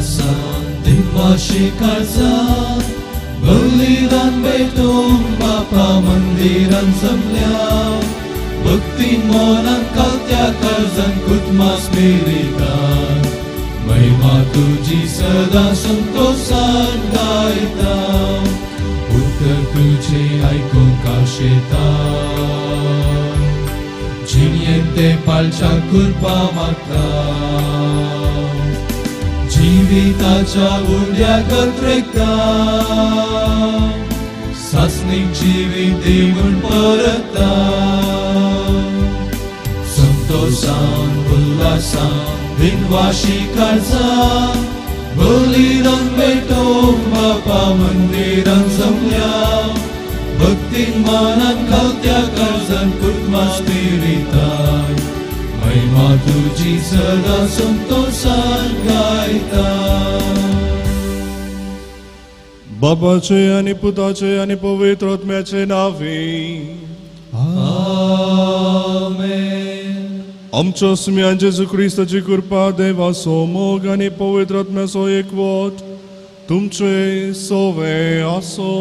उल्हासान दिनवाशी काळजान बलिदान भेटोवंक बापा मंदिरान जमल्या भक्तीन मनान कालत्या काळजान कुटुंबा स्पिरितान महिमा तुजी सदां संतोसान गायता उत्तर तुजें आयकूंक आशेता जिणयेंत ते पाळच्या कृपा मागता जिविताच्या उड्या गत्रेकता सासणीक जिवीत दी म्हूण परता संतोसान उल्हासान दिनवाशी काळजान बलिदान भेटोवंक बापा मंदिरान जमल्या भक्तीन मनान कालत्या काळजान कुटुंबा स्पिरितान महिमा तुजी सदां संतोसान गायता. बापाचे आनी पुताचे आनी पवित्र आत्म्याचे नांवे आमेन. आमच्या सुम्यान जेजू क्रिस्ताची कृपा देवाचो मोग आनी पवित्र आत्म्याचो एकवट तुमचे सोवे आसो.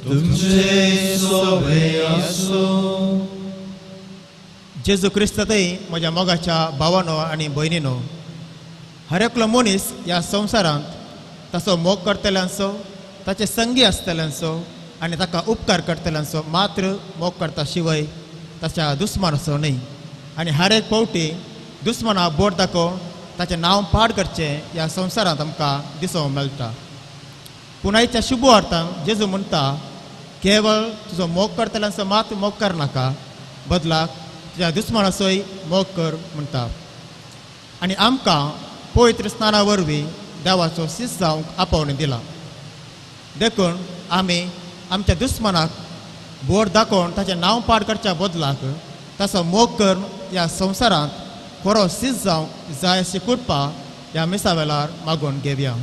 तुमचे सोवे आसो. जेजू क्रिस्तांतय म्हज्या मोगाच्या भावानो आनी भयणीनो, हर एकलो मनीस ह्या संवसारांत ताचो मोग करतल्यांचो, ताचे संगी आसतल्यांचो आनी ताका उपकार करतल्यांचो मात्र मोग करता शिवाय ताच्या दुस्मानाचो न्हय. आनी हर एक फावटी दुस्माना बोट दाखोवन ताचें नांव पाड करचें ह्या संवसारांत आमकां दिसूंक मेळटा. पूण आयच्या शुभ अर्थान जेजू म्हणटा, केवळ तुजो मोग करतल्यांचो मात मोग करनाका, बदलाक तुज्या दुस्मानाचोय मोग कर म्हणटा. आनी आमकां पवित्र स्नाना वरवीं देवाचो सीस जावंक आपोवणें दिलां. देखून आमी आमच्या दुस्मानाक बोट दाखोवन ताचें नांव पाड करच्या बदलाक ताचो मोग करून ह्या संवसारांत खरो सीस जावंक जाय अशी कृपा ह्या मिसा वेळार मागून घेवया.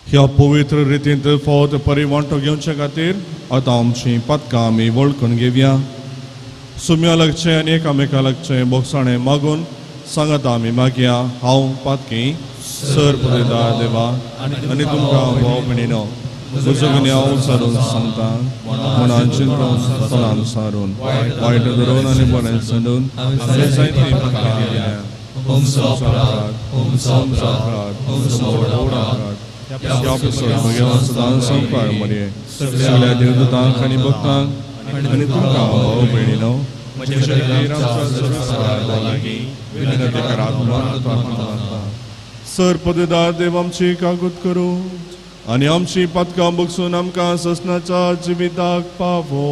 ह्या पवित्र रितींत फावत परिवांटो घेवचे खातीर आतां आमची पातकां आमी वळखून घेवया. सुम्या लागचें आनी एकामेका लागचें बोगसाणें मागून सांगात आमी मागया. हांव पातकी सर पदयता देवा आनी तुमकां भाव भयणीनो म्हजो गुन्यांव सारून सांगता मनान चिंतून तोंडान सारून वायट धरून आनी बरें सांडून हांवें जायतीं पातकां केल्या. अपराध, अपराध, अपराध. ह्या पासत म्हगेलो सदां संपार मरये सगळ्या देवदूतांक आनी भक्तांक आनी तुमकां भाव भयणीनो म्हज्या खातीर आमच्या सर्वेस्परा लागीं विनंती करात म्हूण. सर पददार देव आमची कागूत करूं आनी आमची पातकां बगसून आमकां ससनाच्या जिविताक पावो.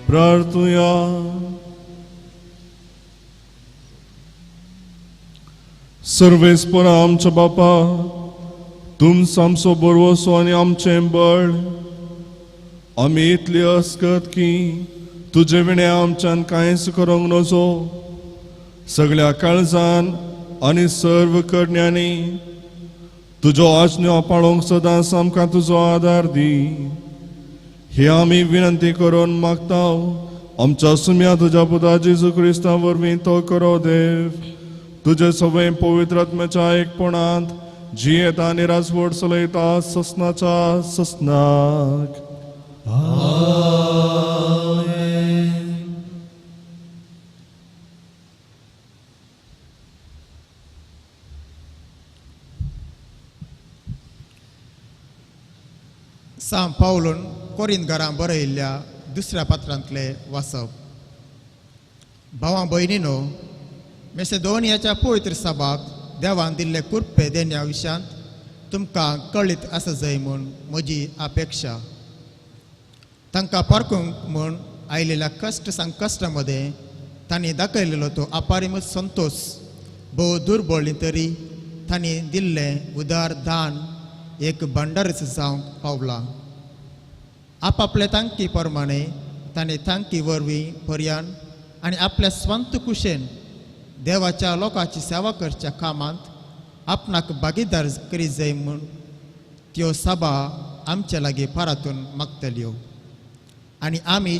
प्रार्थुया. सर्वेस्परा आमच्या बापा, तुमचो आमचो बरवसो आनी आमचें बळ, आमी इतली अस्कत की तुजे विणें आमच्यान कांयच करूंक नजो. सगळ्या काळजान आनी सर्व करण्यांनी तुजो आज्ञा पाळोवंक सदांच आमकां तुजो आदार दी. हे आमी विनंती करून मागता आमच्या सुम्या तुज्या पुता जेजू क्रिस्ता वरवीं तो करो देव. तुजे सवय पवित्र आत्म्याच्या एकपणांत जियेता आनी राजवट चलयता ससनाच्या ससनाक. सांत पावलून कोरिंत घरां बरयिल्ल्या दुसऱ्या पात्रांतले वाचप. भावां भयणीनो, मेसेदोनियाच्या पवित्र सभाक देवान दिल्ले कुर्पे देण्या विशयांत तुमकां कळीत आसा जाय म्हूण म्हजी अपेक्षा. तांकां पारखूंक म्हूण आयिल्ल्या कश्ट संकश्टा मदें तांणी दाखयलेलो तो अपारीमत संतोश भोव दुर्बळ्ळी तरी तांणी दिल्लें उदार दान एक भांडारच जावंक पावलां. आपापले तांकी प्रमाणे तांणी तांकी वरवीं पर्यान आनी आपल्या स्वंत कुशेन देवाच्या लोकांची सेवा करच्या कामांत आपणाक भागीदार करीत जाय म्हूण त्यो सभा आमच्या लागीं पारातून मागतल्यो. आनी आमी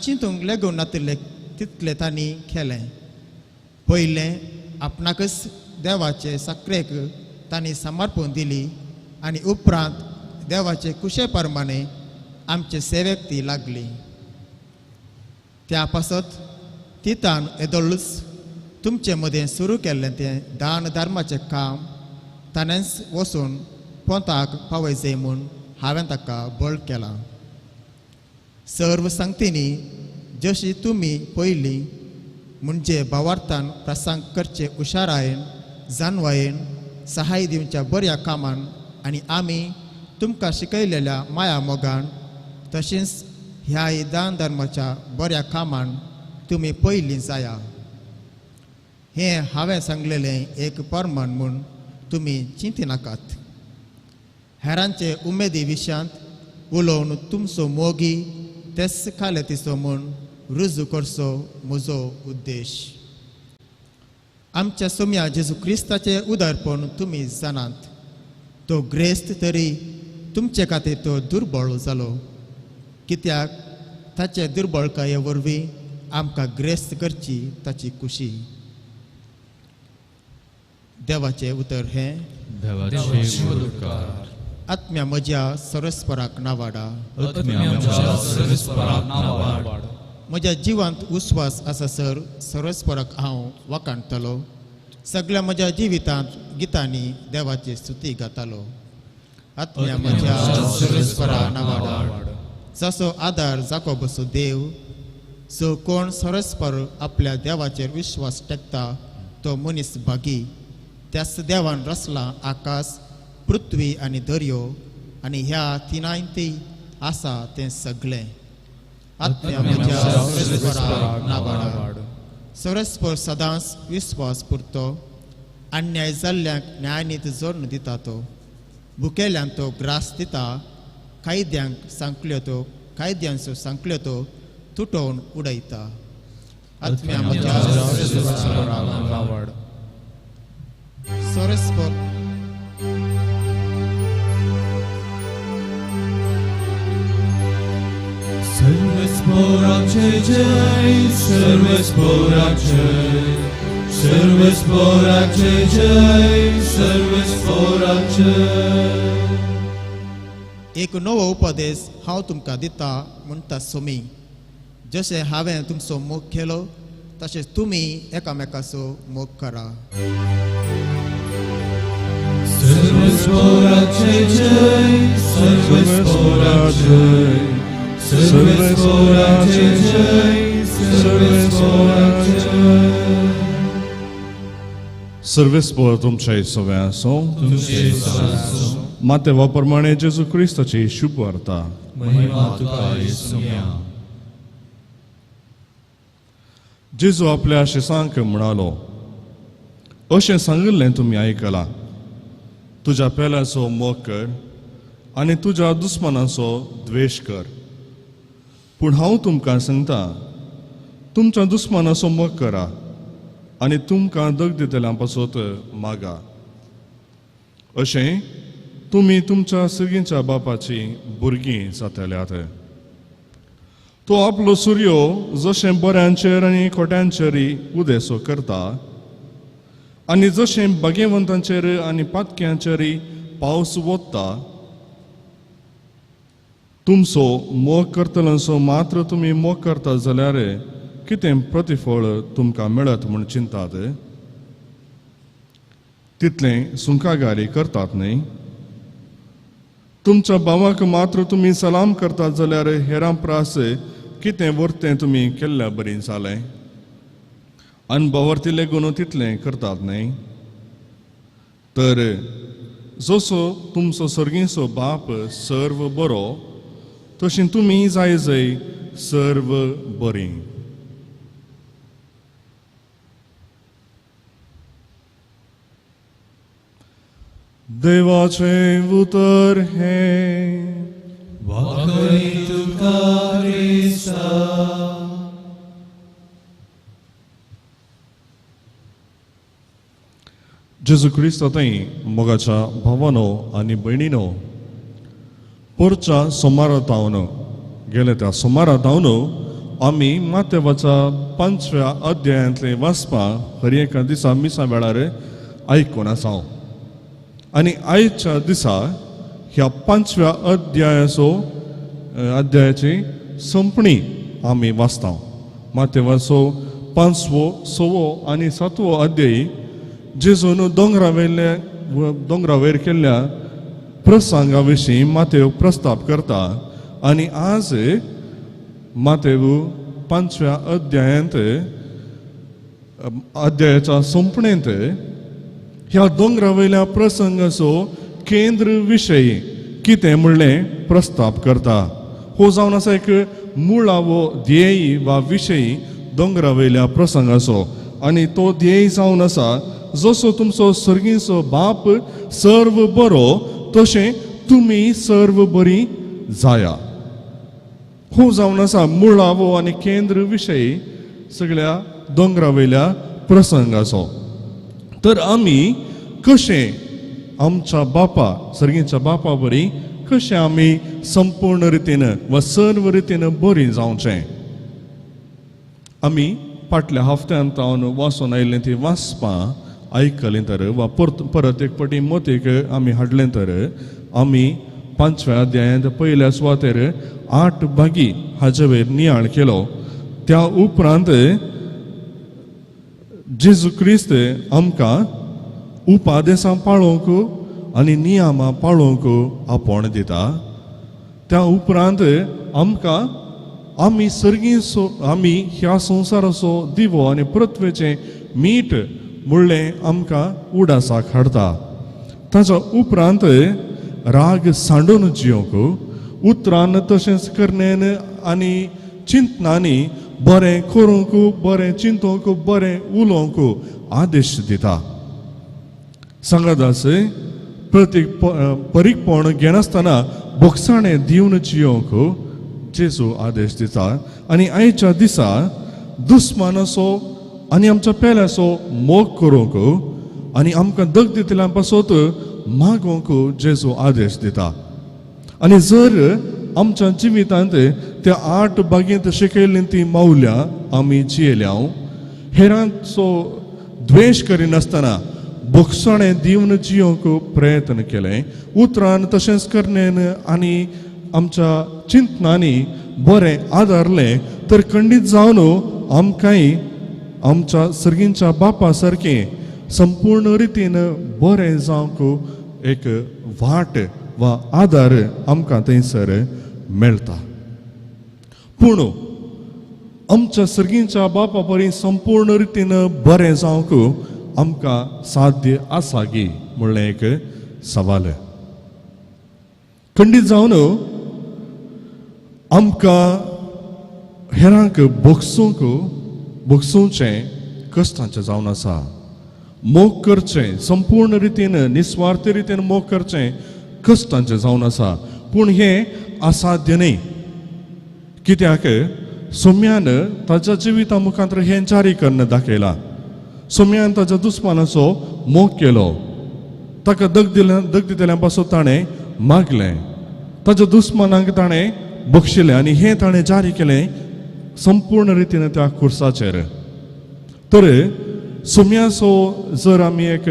चिंतूंक लेगून नातिल्ले तितलें तांणी केलें. पयलें आपणाकच देवाचे साकरेक तांणी समर्पण दिली आनी उपरांत देवाचे कुशे प्रमाणे आमचे सेवेक ती लागली. त्या पासत तितान येदोळूच तुमचे मदें सुरू केल्लें तें दान धर्माचें काम ताणेंच वचून पोंताक पावयचें म्हूण हांवें ताका बळ केलां. सर्व सांगतींनी जशी तुमी पयलीं म्हणजे भावार्थान प्रसंग करचे हुशारायेन जाणवायेन सहाय दिवच्या बऱ्या कामान आनी आमी तुमकां शिकयलेल्या माया मोगान तशेंच ह्याय दान धर्माच्या बऱ्या कामान तुमी पयलीं जाया. हें हांवें सांगलेलें एक परमान म्हूण तुमी चिंतिनाकात. हेरांचे उमेदी विशयांत उलोवन तुमचो मोगी तेच खालेतीचो म्हूण रुजू करचो म्हजो उद्देश. आमच्या सोम्या जेजू क्रिस्ताचें उदारपण तुमी जाणात. तो ग्रेस्त तरी तुमचे खातीर तो दुर्बळ जालो, कित्याक ताचे दुर्बळकाये वरवीं आमकां ग्रेस्त करची ताची खुशी. देवाचें उतर हें. आत्म्या म्हज्या सरस्पराक नावाडा. म्हज्या जिवांत उस्वास आसा सर सरस्पराक हांव वाखाणटलो. सगळ्या म्हज्या जिवितांत गितांनी देवाची स्तुती गातालो. आत्म्या म्हज्या सरस्परा नावाडा. जसो आदार जाकोबसो देव, जो कोण सरस्पर आपल्या देवाचेर विश्वास टेकता तो मनीस भागी. त्याच देवान रचला आकाश, पृथ्वी आनी दर्यो आनी ह्या तिनांय आसा तें सगळें. आत्म्या म्हज्या सरस्परा नावाडा. सरस्पर सदांच विस्वास पुरतो, अन्याय जाल्ल्यांक न्यायनीत जोडून दिता तो, भुकेल्यांक तो ग्रास दिता, कायद्यांक सांकल्यो तो कायद्यांचो सांकल्यो तो तुटोवन उडयता. आत्म्या म्हज्या सरस्परा नावाडा. सरस्पर सर्वेस्पोराचे जय, सर्वेस्पोराचे, सर्वेस्पोराचे जय, सर्वेस्पोराचे. एक नवो उपदेश हांव तुमकां दिता म्हणटा सोमी, जशें हांवें तुमचो मोग केलो तशें तुमी एकामेकाचो मोग करा. सर्वेस्पोराचे जय, सर्वेस्पोराचे, सर्वेस्पोराचे जय, सर्वेस्पोराचे. सर्वेस्पोर तुमच्या सगळ्या आसूं. मातेवा प्रमाणे जेजू क्रिस्ताची शुभ वार्ता. जेजू आपल्या शिसांक म्हणालो, अशें सांगिल्लें तुमी आयकलां, तुज्या पेल्याचो मोग कर आनी तुज्या दुस्मानाचो द्वेश कर. पूण हांव तुमकां सांगता, तुमच्या दुस्मानाचो मोग करा आनी तुमकां दग दितल्यां पासत मागा. अशें तुमी तुमच्या सगळींच्या बापाची भुरगीं जातल्यात. तो आपलो सुर्यो जशें बऱ्यांचेर आनी खोट्यांचेर उदेसो करता आनी जशें भाग्यवंतांचेर आनी पातक्यांचेर पावस वता, तुमचो मोग करतल्यांचो मात्र तुमी मोग करता जाल्यार कितें प्रतिफळ तुमकां मेळत म्हूण चिंतात? तितलें सुंकागारी करतात न्हय? तुमच्या भावाक मात्र तुमी सलाम करतात जाल्यार हेरां प्रास कितें वरतें तुमी केल्ल्या बरी जालें? अनभवर्तिले गुण तितलें करतात न्हय? तर जसो तुमचो सर्गीचो बाप सर्व बरो तशी तुमी जाय जय सर्व बरी. देवाचें उतर हें. वाकरी तुका क्रिस्ता. जेजू क्रिस्त थंय मोगाच्या भावानो आनी भयणीनो, पोरच्या सोमारा तावन गेले त्या सोमारा तावन आमी मातेवाच्या 5व्या अध्यायांतले वाचपां हर एका दिसा मिसा वेळार आयकून आसा. आनी आयच्या दिसा ह्या 5व्या अध्यायाचो अध्यायाची संपणी आमी वाचता. मातेवाचो 5वो 6वो आनी 7वो अध्याय जेजून दोंगरा वयर केल्ल्या प्रसंगा विशीं मातेव प्रस्ताप करता. आनी आज मातेव 5व्या अध्यायांत अध्यायाच्या संपणेंत ह्या दोंगरा वयल्या प्रसंगाचो केंद्र विशय कितें म्हणलें प्रस्ताप करता. हो जावन आसा एक मुळावो ध्येय वा विशय दोंगरा वयल्या प्रसंगाचो. आनी तो ध्येय जावन आसा जसो तुमचो सर्गीचो बाप सर्व बरो तशें तुमी सर्व बरी जाया. हो जावन आसा मुळावो आनी केंद्र विशय सगळ्या दोंगरा वयल्या प्रसंगाचो. तर आमी कशें आमच्या बापा सर्गीच्या बापा बरी कशें आमी संपूर्ण रितीन वा सर्व रितीन बरी जावचें? आमी फाटल्या हफ्त्यान तावन वाचून आयिल्लीं ती वाचपां आयकलीं तर वा परत एक पटी मोतीक आमी हाडलें तर आमी 5व्या अध्यायांत पयल्या सुवातेर 8 भागी हाजे वयर नियाळ केलो. त्या उपरांत जेजू क्रिस्त आमकां उपादेसां पाळोवंक आनी नियमां पाळोवंक आपोवण दिता. त्या उपरांत आमकां आमी सर्गीचो आमी ह्या संवसाराचो दिवो आनी पृथ्वेचें मीठ म्हणलें आमकां उडासाक हाडटा. ताच्या उपरांत राग सांडून जियोंक उतरान तशेंच करणेन आनी चिंतनांनी बरें करूंक बरें चिंतूंक बरें उलोवंक आदेश दिता. सांगादास प्रतीक परीकपण घेनासतना बोगसाणें दिवन जियोंक जेजू आदेश दिता. आनी आयच्या दिसा दुस्मानाचो आनी आमच्या पेल्याचो मोग करूंक आनी आमकां दग दितल्या पासत मागोवंक जेजू आदेश दिता. आनी जर आमच्या जिवितांत त्या 8 बागेंत शिकयल्लीं ती मावल्या आमी जियेल्या हेरांचो द्वेश करिनासतना बोगसणें दिवन जियोवंक प्रयत्न केलें उतरान तशेंच करणेन आनी आमच्या चिंतनांनी बरें आदारलें तर खंडीत जावन आमकांय आमच्या सर्गींच्या बापा सारकें संपूर्ण रितीन बरें जावंक एक वाट वा आदार आमकां थंयसर मेळटा. पूण आमच्या सर्गींच्या बापा परी संपूर्ण रितीन बरें जावंक आमकां साध्य आसा गी म्हणलें एक सवाल. खंडीत जावन आमकां हेरांक भोगसूंक भोगसुचें कश्टांचें जावन आसा. मोग करचें संपूर्ण रितीन निस्वार्थी रितीन मोग करचें कश्टांचें जावन आसा. पूण हें असाध्य न्हय. कित्याक सोम्यान ताच्या जिविता मुखांत हें जारी कन्न दाखयलां. सोम्यान ताच्या दुस्मानाचो मोग केलो. ताका दग दिल्या पासून ताणें मागलें. ताच्या दुस्मानांक ताणें बक्षिलें आनी हें ताणें जारी केलें संपूर्ण रितीन त्या खुर्साचेर. तर सोम्याचो जर आमी एक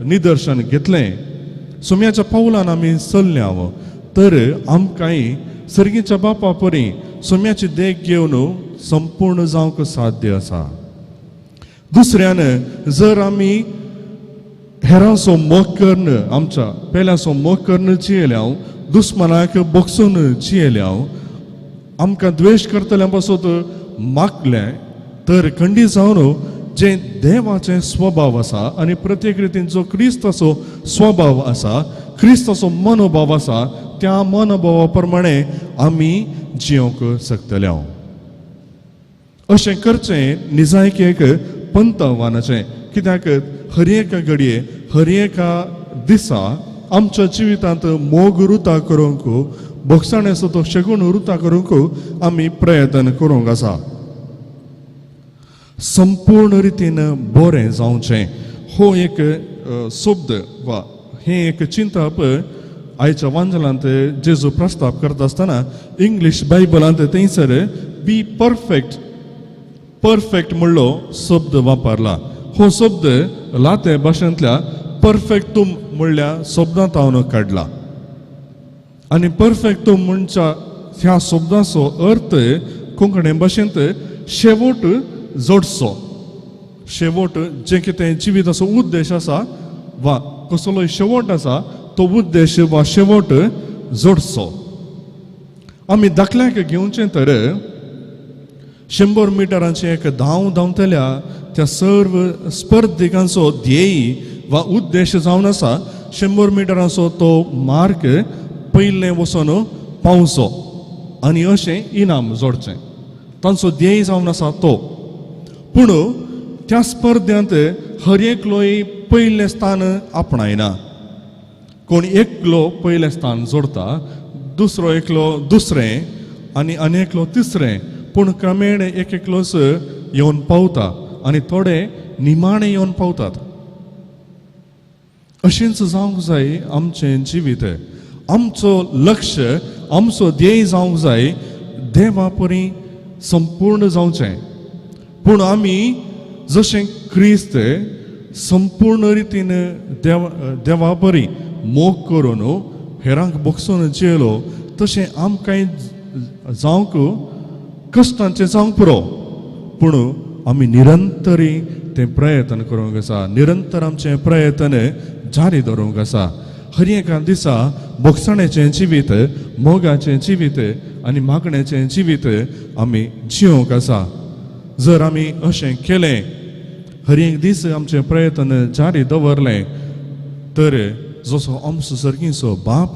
निदर्शन घेतलें सोम्याच्या पावलान आमी चल्ल्या तर आमकांय सर्गीच्या बापा परी सोम्याची देख घेवन संपूर्ण जावंक साध्य आसा. दुसऱ्यान जर आमी हेरांचो मोग करून आमच्या पेल्याचो मोग करून जियेल्या दुस्मानाक बोगसून जियेल्या आमकां द्वेश करतल्यां पासत मागलें तर खंडीत जावन जें देवाचें स्वभाव आसा आनी प्रत्येक रितीन जो क्रिस्ताचो स्वभाव आसा, क्रिस्ताचो मनोभाव आसा, त्या मनोभावा प्रमाणे आमी जियोंक शकतले. अशें करचें निजायकेक पंतवानाचें, कित्याक हर एका घडये हर एका दिसा आमच्या जिवितांत मोग रुता करूंक, भोगसाणेचो तो शेगूण रुता करूंक आमी प्रयत्न करूंक आसा. संपूर्ण रितीन बरें जावचें हो एक शब्द वा हें एक चिंतप आयच्या वांजलांत जेजू प्रस्ताव करता आसतना इंग्लीश बायबलांत थंयसर बी परफेक्ट परफेक्ट म्हणलो शब्द वापरला. हो शब्द लाते भाशेंतल्या परफेक्टुम म्हणल्या शब्दांत हांव काडला आनी परफेक्टुम म्हणच्या ह्या शब्दाचो अर्थ कोंकणी भाशेंत शेवट जोडचो, शेवट जें कितें जिविताचो उद्देश आसा वा कसलोय शेवट आसा तो उद्देश वा शेवट जोडचो. आमी दाखल्याक घेवचें तर 100 मिटरांचें एक धांव धांवतल्या त्या सर्व स्पर्धिकांचो ध्येय वा उद्देश जावन आसा 100 मिटरांचो तो मार्क पयलें वचून पावचो आनी अशें इनाम जोडचें, तांचो ध्येय जावन आसा तो. पूण त्या स्पर्ध्यांत हर एकलोय पयलें स्थान आपणायना, कोण एकलो पयलें स्थान जोडता, दुसरो एकलो दुसरें आनी आनी एकलो तिसरें, पूण क्रमेण एक एकलोच येवन पावता आनी थोडे निमाणे येवन पावतात. अशेंच जावंक जाय आमचें जिवीत, आमचो लक्ष आमचो ध्येय जावंक जाय देवा परी संपूर्ण जावचें. पूण आमी जशें क्रिस्त संपूर्ण रितीन देवा परी मोग करून हेरांक बोगसून जियेलो तशें आमकांय जावंक कश्टांचें जावंक पुरो, पूण आमी निरंतरी तें प्रयत्न करूंक आसा, निरंतर आमचें प्रयत्न जारी दवरूंक आसा. हर एका दिसा बोगसाणेचें जिवीत, मोगाचें जिवीत आनी मागण्याचें जिवीत आमी जियोंक आसा. जर आमी अशें केलें, हर एक दीस आमचें प्रयत्न जारी दवरलें तर जसो आमचो सर्गीचो बाप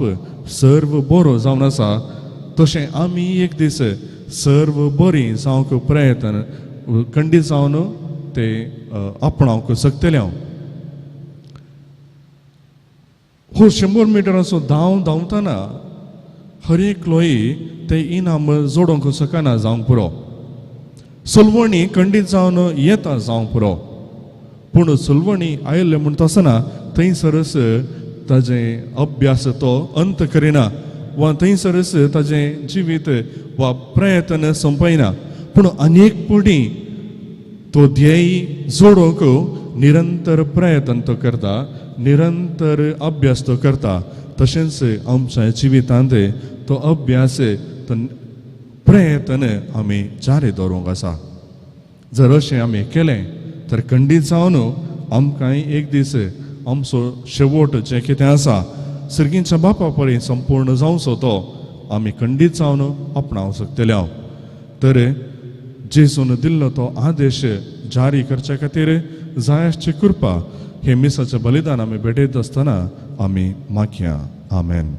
सर्व बरो जावन आसा तशें आमी एक दीस सर्व बरी जावंक प्रयत्न खंडीत जावन ते आपणावंक शकतले. हांव हो 100 मिटराचो धांव धांवतना हर एकलोय ते इनाम जोडूंक शकना जावंक पुरो, सलवणी खंडीत जावन येता जावंक पुरो, पूण सलवणी आयिल्लें म्हणटा आसतना थंयसरच ताजें अभ्यास तो अंत करिना वा थंयसरच ताजें जिवीत वा प्रयत्न सोंपयना, पूण अनेक पटी तो ध्येय जोडूंक निरंतर प्रयत्न तो करता, निरंतर अभ्यास तो करता. तशेंच आमच्या जिवितांत तो अभ्यास तो प्रयत्न आमी जारी दवरूंक आसा. जर अशें आमी केलें तर खंडीत जावन आमकांय एक दीस आमचो शेवट जें कितें आसा सर्गींच्या बापा परी संपूर्ण जावचो तो आमी खंडीत जावन आपणावंक शकतले. हांव तर जेजून दिल्लो तो आदेश जारी करच्या खातीर जाय आसची कृपा हे मिसाचें बलिदान आमी भेटयत आसतना आमी मागया. आमेन.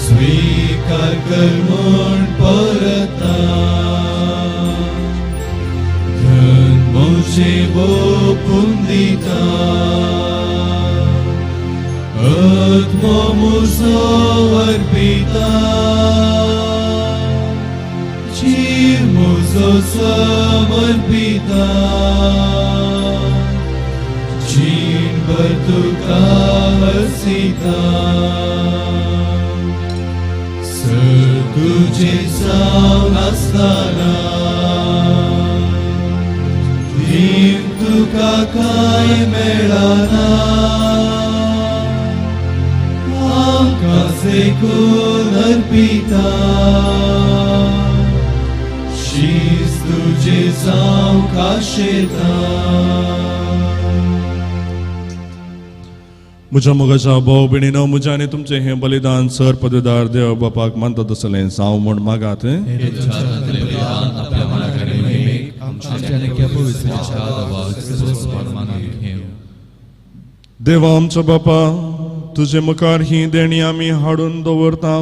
स्वीकार कर म्हण परता धर्मोचे ओपून दिता आत्मो मुजो अर्पिता जीव मुजो समर्पिता जीण दळभर तुका हरसिता सर तुझे जावन आसतना दिवंक तुका कांय मेळना आमकां देखून अर्पिता शीस तुझे जावंक आशेता. म्हज्या मोगाच्या भाव भयणीनो, म्हज्या आनी तुमचें हें बलिदान सर पदवीदार देव बापाक मानता तसलें जावं म्हूण मागात. हे तुमच्या हातांतलें बलिदान आपल्या मनाक आनी महिमेक आमच्या आनी पवित्रतेच्या देवाक सर्वस्वान मानून घेवं. देवा आमच्या बापा, तुजे मुखार ही देणी आमी हाडून दवरता.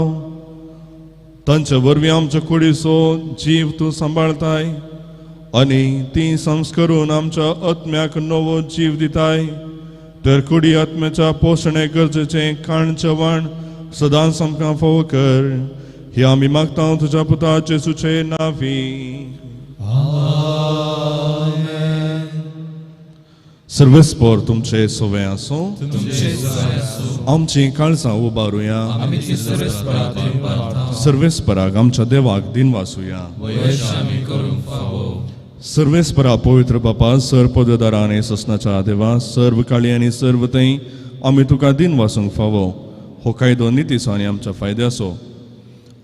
तांचे वरवीं आमच्या कुडीचो जीव तूं सांबाळताय आनी ती संस्करून आमच्या आत्म्याक नवो जीव दिताय. तर कुडी आत्म्याच्या पोशणे गरजेचें खाण जेवण सदांच आमकां फावो कर, ही आमी मागता तुज्या पुता जेजूचे नांवी. सर्वेस्पर तुमचे सवे आसूं. तुमचे जाय आसूं. आमची काळजां उबारुया. आमी ती सर्वेस्पराक उबारता. सर्वेस्पराक आमच्या देवाक दिनवासुया. वयश आमी करूंक फावो. सर्वेस्परा पवित्र बापा, सर पददारा आनी ससनाच्या देवा, सर्व काळी आनी सर्व थंय आमी तुका दिनवासूंक फावो. हो कायदो नितीचो आनी आमच्या फायद्याचो.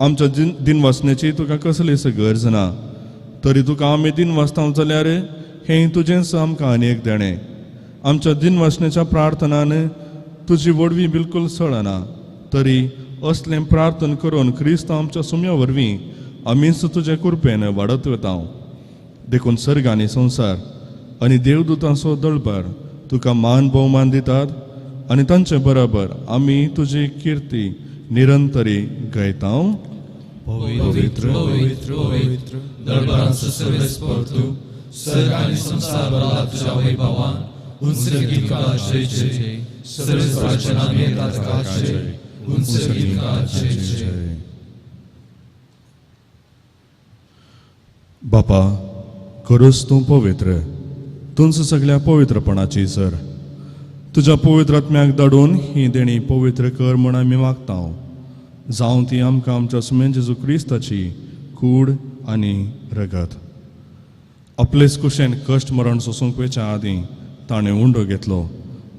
आमच्या दिनवासण्याची तुका कसलीच गरज ना, तरी तुका आमी दिनवासता जाल्यार हें तुजेंच आमकां आनी एक देणें. आमच्या दिनवासण्याच्या प्रार्थनान तुजी वडवी बिलकुल सळना, तरी असलें प्रार्थना करून क्रिस्त आमच्या सुम्या वरवीं आमीच तुजे कृपेन वाडत वता. देखून सर्ग आनी संवसार आनी देवदूतांचो दळभार तुका मान भोवमान दितात आनी तांचे बराबर आमी तुजी किर्ती निरंतरी गायता. पवित्र पवित्र पवित्र दळभरांचो सर्वेस्पर तूं, सर्ग आनी संवसार भरला तुज्या वैभवान. उंच तुका जय जय. सर्वेस्पराच्या नांवान येता ताका जय. उंच तुका जय जय. बापा, खरोच तूं पवित्र, तूंच सगळ्या पवित्रपणाची सर. तुज्या पवित्र आत्म्याक धाडून ही देणी पवित्र कर म्हूण आमी मागता. जावं ती आमकां आमच्या सुमेन जेजू क्रिस्ताची कूड आनी रगत. आपलेच कुशेन कश्ट मरण सोसूंक वेच्या आदीं ताणें उंडो घेतलो,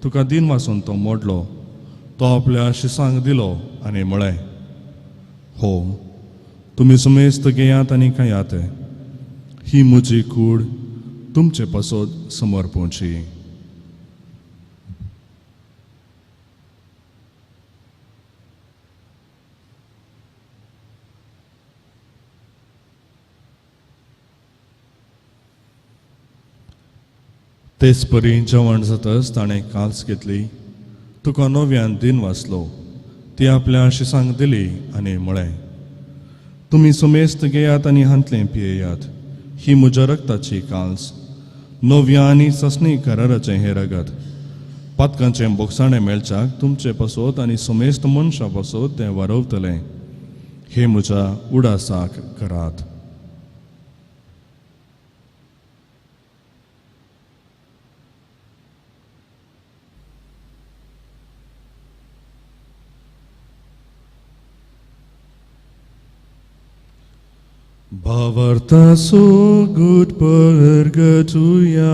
तुका दिन वासून तो मोडलो, तो आपल्या शिसांक दिलो आनी म्हळें, हो तुमी सुमेस्त घेयात आनी खायात, ही म्हजी कूड तुमचे पासत समर्पणची. तेच परी जेवण जातच ताणें काल्स घेतली, तुका नव्यान दिन वाचलो, ती आपल्या शिसांक दिली आनी म्हळें, तुमी सुमेस्त घेयात आनी हांतलें पियेयात, ही म्हज्या रक्ताची काल्स, नव्या आनी ससनी कराराचें हें रगत. पातकांचें बोगसाणें मेळच्याक तुमचे पासत आनी सुमेस्त मनशां पासत तें वारवतलें. हें म्हज्या उडासाक करात. भावार्थाचो गूट परगटुया.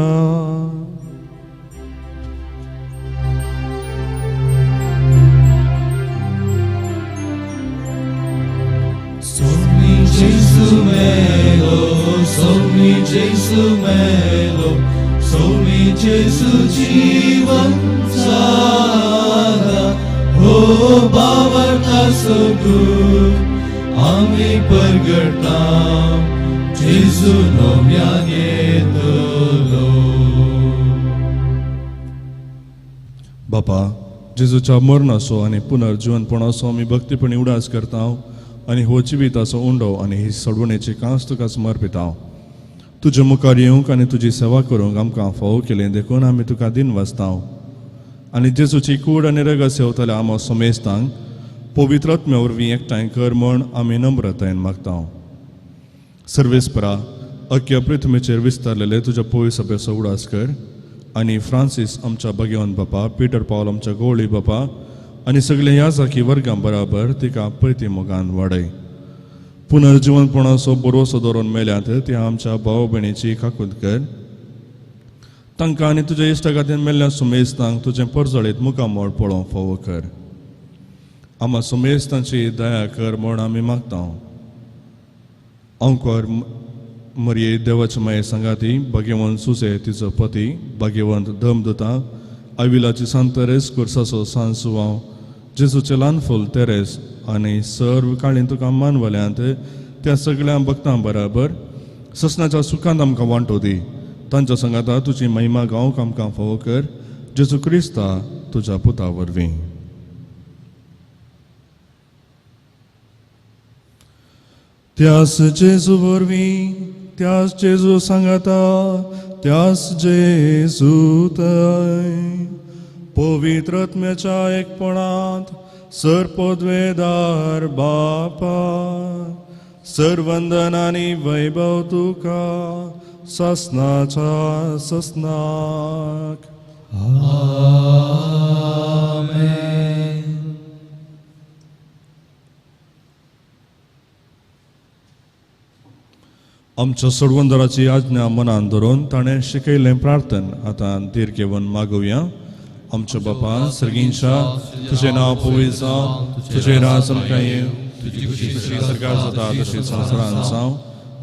Somni Jesu melo, Somni Jesu melo, Somni Jesu जीवन जाला. हो भावार्थाचो गूट आमी परगटा, जेजू नव्यान येतलो. बापा, जेजूच्या मरणाचो आनी पुनर्जिवनपणाचो आमी भक्तीपणी उडास करता आनी हो जिविताचो उंडो आनी ही सोडवणेची कांस तुका समर्पिता. तुजे मुखार येवंक आनी तुजी सेवा करूंक आमकां फावो केलें देखून आमी तुका दिन वाचता. आनी जेजूची कूड आनी रगत सेवतल्या आमकां समेस्तांक पवित्र आत्म्या वरवीं एकठांय कर म्हूण आमी नम्रतायेन मागता. सर्वेस्परा, अख्ख्या पृथ्वीचेर विस्तारलेले तुज्या पवित्र सभेचो उडास कर आनी फ्रांसीस आमच्या भगवंत बापा, पिटर पावल आमच्या गोवळी बापा आनी सगळे ह्या जाकी वर्गां बराबर तिका पयती मोगान वाडय. पुनर्जिवनपणाचो बरोसो दवरून मेल्यात त्या आमच्या भाव भयणीची काकूत कर. तांकां आनी तुज्या इश्टा खातीर मेल्ल्या सुमेस्तांक तुजें परजळीत मुखामळ पळोवंक फावो कर. आमा सुमेस्तांची दया कर म्हूण आमी मागता. अंकोर मरये देवाचे माये सांगाती, भाग्यवंत सुसे तिचो पती, भाग्यवंत धमदुता, आविलाची सांत तेरेस, कुर्साचो सान सुवांव, जेजूचे ल्हान फूल तेरेस आनी सर्व काळीन तुका मानवल्यांत त्या सगळ्या भक्तां बराबर ससनाच्या सुखांत आमकां वांटो दी. तांच्या सांगाता तुजी महिमा गावंक आमकां फावो कर, जेजू क्रिस्ता तुज्या पुता वरवीं. त्यास जेजू वरवीं, त्यास जेजू सांगाता, त्यास जेजू थंय पवित्र आत्म्याच्या एकपणांत सर्पद्वेदार बापा सर्वंदन आनी वैभव तुका ससनाच्या ससनाक. आमेन. आमच्या सोडवंदराची आज्ञा मनान धरून ताणें शिकयल्लें प्रार्थन आतां धीर घेवन मागोवया. आमच्या बापा सर्गींच्या, तुजें नांव पवित्र जावं, तुजें राज आमकां येवं, तुजी सरकार जाता तशी संवसारांत जावं.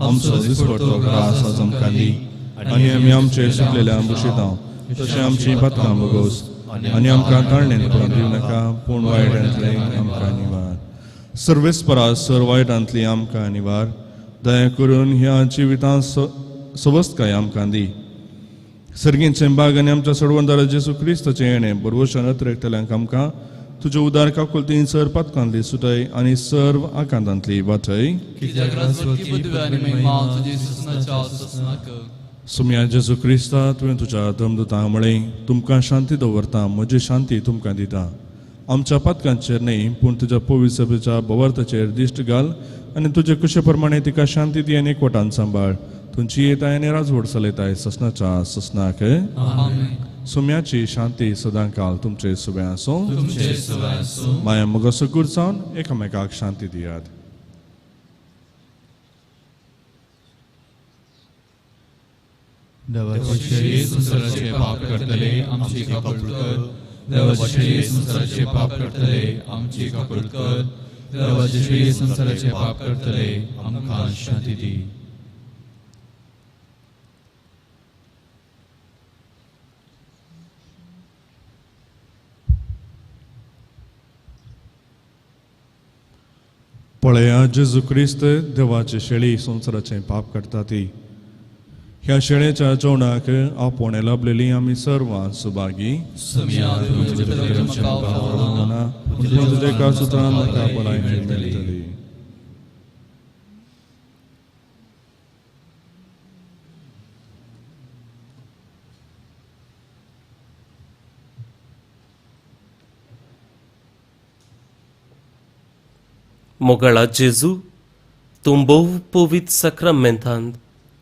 आमचो दिसपडतो ग्रास आज आमकां दी आनी आमी आमचे सुकलेल्या भुशेतांव तशें आमची पातकां भोगोस आनी आमकां ताळणेन पडून दिवं नाका, पूण वायटांतलें आमकां निवार. सर्वेस्परा सर वायटांतली आमकां निवार. दया करून ह्या जिवितांत सवस्तकाय आमकां दी. सर्गींचें बाग आनी आमच्या सोडवंदारा जेजू क्रिस्ताचें येणें बरवशान अतिरेकतल्यांक आमकां तुज्या उदार काकुळतीन सर पातकांतली सुटय आनी सर्व आकांतांतली वाटय. सुम्या जेजू क्रिस्ता, तुवें तुज्या धर्मदुतांक म्हळें, तुमकां शांती दवरता, म्हजी शांती तुमकां दिता. आमच्या पातकांचेर न्हय पूण तुज्या पवित्र सभेच्या भवार्थाचेर दिश्ट घाल आनी तुजे कुशे प्रमाणे तिका शांती दी आनी एकवटान सांबाळ. तुमची येताय आनी राजवट चलयताय ससनाच्या ससनाक. सुम्याची शांती सदांकाल तुमचे सुबें आसूं. माया मोगा सुगूर जावन एकामेकाक शांती दियात. देवाचे संवसाराचे पाप करतले आमची काकूळ कर. देवाचे संवसाराचे पाप करतले आमची काकूळ कर. देवाचे संवसाराचे पाप करतले आमकां शांती दी. पळया जेजू क्रिस्त देवाचे शेळी संवसाराचें पाप करता ती. ह्या शेळेच्या जेवणाक आपोवणें लाभलेली आमी सर्वां सुभागी. तुज्या सुत्रान म्हाका भलायकी मेळटली. मोगाळा जेजू, तूं भोव पवित्र साक्रामेंतांत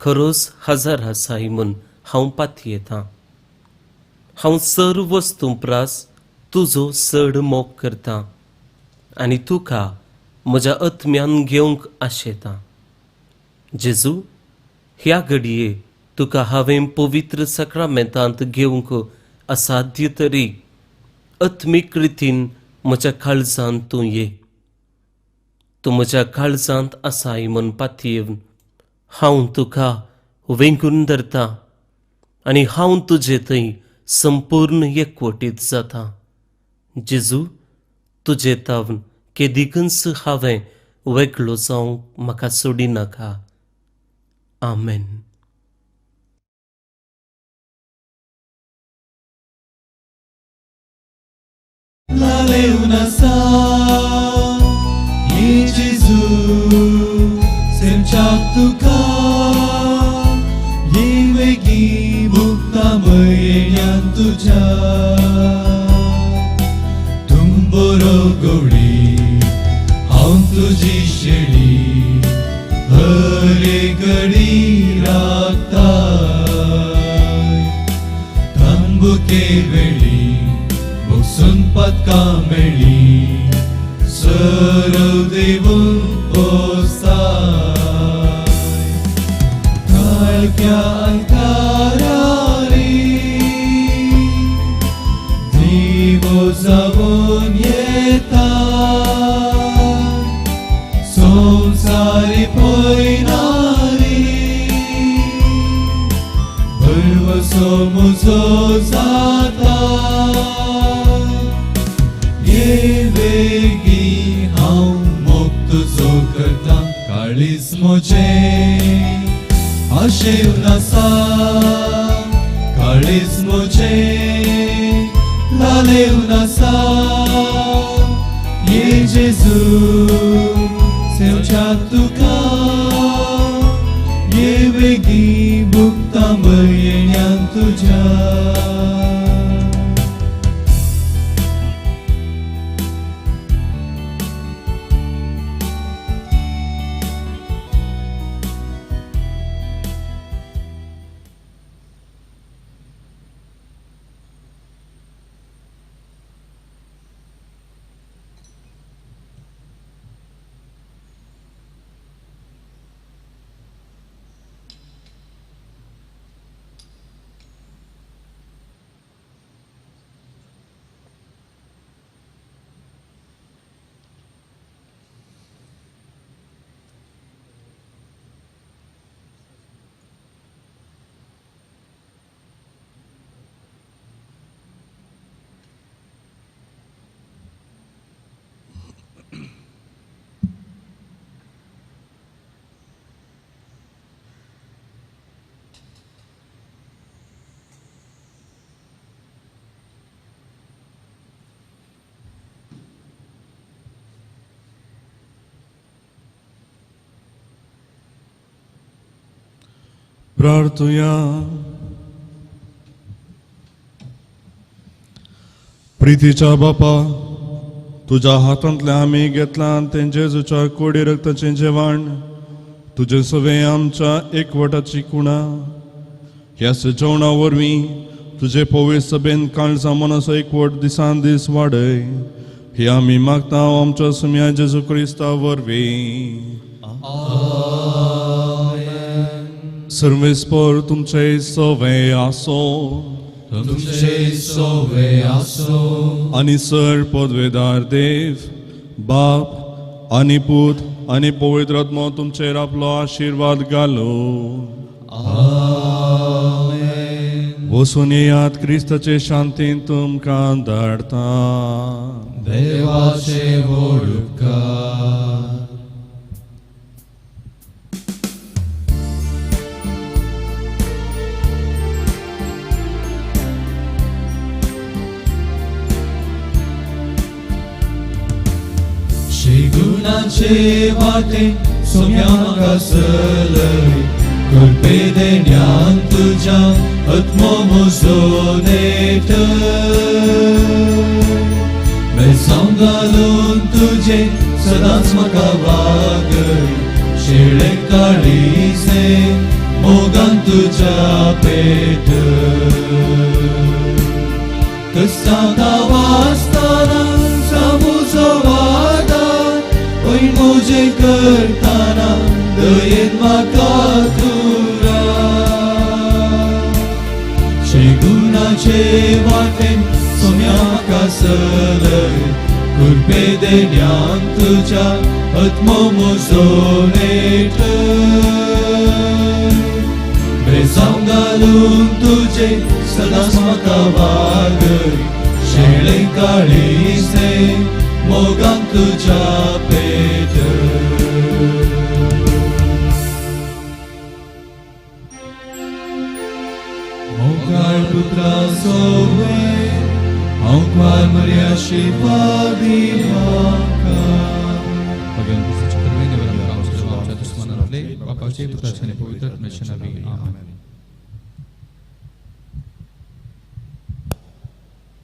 खरोच हजार आसाय म्हूण हांव पातयेतां. हांव सर्व वस्तूं प्रास तुजो चड मोग करतां आनी तुका म्हज्या आत्म्यान घेवंक आशेतां. जेजू, ह्या घडये तुका हांवें पवित्र साक्रामेंतांत घेवंक असाध्य तरी आत्मीक रितीन म्हज्या काळजांत तूं ये. तूं म्हज्या काळजांत आसाय म्हूण पातयेवन हांव तुका वेंगून धरता आनी हांव तुजे थंय संपूर्ण एकवटीत जाता. जेजू, तुजे तावन केदिकूच हांवें वेगळो जावंक म्हाका सोडिनाका. आमेन. तुका येवेगी मुक्ता मयेण्यान तुझ्या तुंबरो गवळी हांव तुजी शेळी हरे घडी राखता. पदकां मेळ्ळी सरव देवून पोसाय काळख्या अंधारारी दिवो जावन येता संवसारी पयनारी भरवसो म्हजो जाता ये वेगी हांव मोग तुजो करता काळीज म्हजें आशेवन आसा काळीज म्हजें लालेवन आसा ये जेजू सेवच्या तुका ये वेगी भुगता बरयेण्यान तुज्या. प्रार्थुया. प्रितीच्या बापा, तुज्या हातांतलें आमी घेतलां तें जेजूच्या कोडी रक्ताचें जेवण, तुजें सगळें आमच्या एकवटाची कुणा. ह्या जेवणा वरवीं तुजे पवित्र सभेन काळजा मनाचो एकवट दिसान दीस वाडय, हे आमी मागता आमच्या सुम्या जेजू क्रिस्ता वरवीं. सर्वेस्पर तुमचे सवे आसो, तुमचे सवे आसो. आनी सर पदवेदार देव बाप आनी पूत आनी पवित्र आत्मो तुमचेर आपलो आशिर्वाद घालो. आमेन. वचून येयात, क्रिस्ताचे शांतीन तुमकां धाडटा. देवाचे व्हड उपकार. शिगुणाचे वाटे सोम्या म्हाका चलय, कृपे देण्यान तुज्या आत्मो म्हजो नेटय. बेसांव घालून तुजें सदांच म्हाका वागय, शेळे काळीजे मोगान तुज्या पेटय. कसांता वाचतना जामुचो वादार पय म्हजें करतना दयेन म्हाका तुरा. शेगुणाचे वाटेन सोम्या म्हाका चलय, कृपे देण्यान तुज्या आत्मो म्हजो नेटय. बेसांव घालून तुजें सदांच म्हाका वागय, शेळे काळीजे मोगान तुज्या पेटय. मोगाळ पुत्रा सोवे हांव क्वार मर्या शिवा म्हाका. भगवान क्रिस्ताच्या परमेश्वरान आमच्या दुस्मानांतले बापाचे पुत्राचे आणि पवित्र आत्म्याच्या नावे. आमेन.